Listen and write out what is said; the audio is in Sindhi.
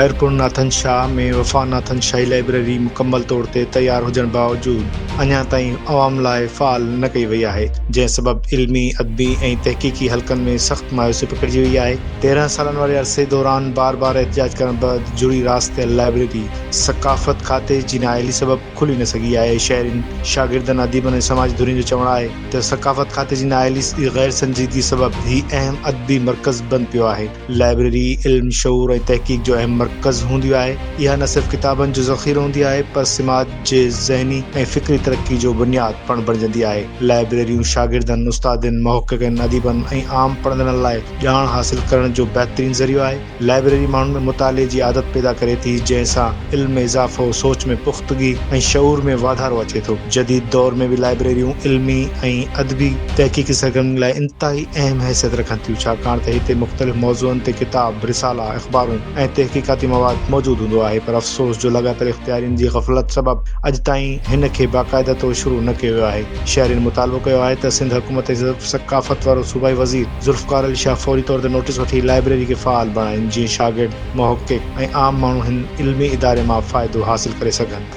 خيرپور ناٿن شاهه ۾ وفا ناٿن شاهي لائبريري مڪمل طور تي تيار هجڻ باوجود اڃا تائين عوام لاء فعال نه ڪئي وئي آهي، جنهن سبب علمي، ادبي ۽ تحقيقي حلقن ۾ سخت مايوسي پکڙجي وئي آهي. 13 سالن واري عرصي دوران بار بار احتجاج ڪرڻ بعد جڙي راس ٿيل لائبريري ثقافت کاتي جي نااهلي سبب کلي نه سگهي آهي. شهرين، شاگردن، اديبن ۽ سماجي ڌرين جو چوڻ آهي ته ثقافت کاتي جي نااهلي غير سنجيدگي سبب هي اهم ادبي مرڪز بند پيو آهي. لائبريري علم، شعور ۽ تحقيق جو اهم مرڪز هوندي آهي. اها نه صرف ڪتابن جو ذخيرو هوندي آهي، پر سماج جي ذهني ۽ فڪري ترقي جو بنياد پڻ بڻجندي آهي. لائبريريون شاگردن، استادن، محققن، اديبن ۽ عام پڙهندڙن لاء ڄاڻ حاصل ڪرڻ جو بهترين ذريعو آهي. لائبريري ماڻهن ۾ مطالعي جي عادت پيدا ڪري ٿي، جنهن سان علم ۾ اضافو، سوچ ۾ پختگي ۽ شعور ۾ واڌارو اچي ٿو. جديد دور ۾ به لائبريريون علمي ۽ ادبي تحقيقي سرگرمين لاء انتهائي اهم حيثيت رکن ٿيون، ڇاڪاڻ ته هتي مختلف موضوعن تي ڪتاب، رسالا، اخبارون ۽ تحقيقاتي مواد موجود هوندو آهي، پر افسوس جو لاڳاپيل اختيارين جي غفلت سبب اڄ تائين هن کي باقاعده طور شروع نه ڪيو ويو آهي. شهرين مطالبو ڪيو آهي ته سنڌ حڪومت ۽ ثقافت وارو صوبائي وزير ذوالفقار علي شاهه فوري طور تي نوٽيس وٺي لائبريري کي فعال بڻائين، جيئن شاگرد، محقق ۽ عام ماڻهو هن علمي اداري مان فائدو حاصل ڪري سگهن.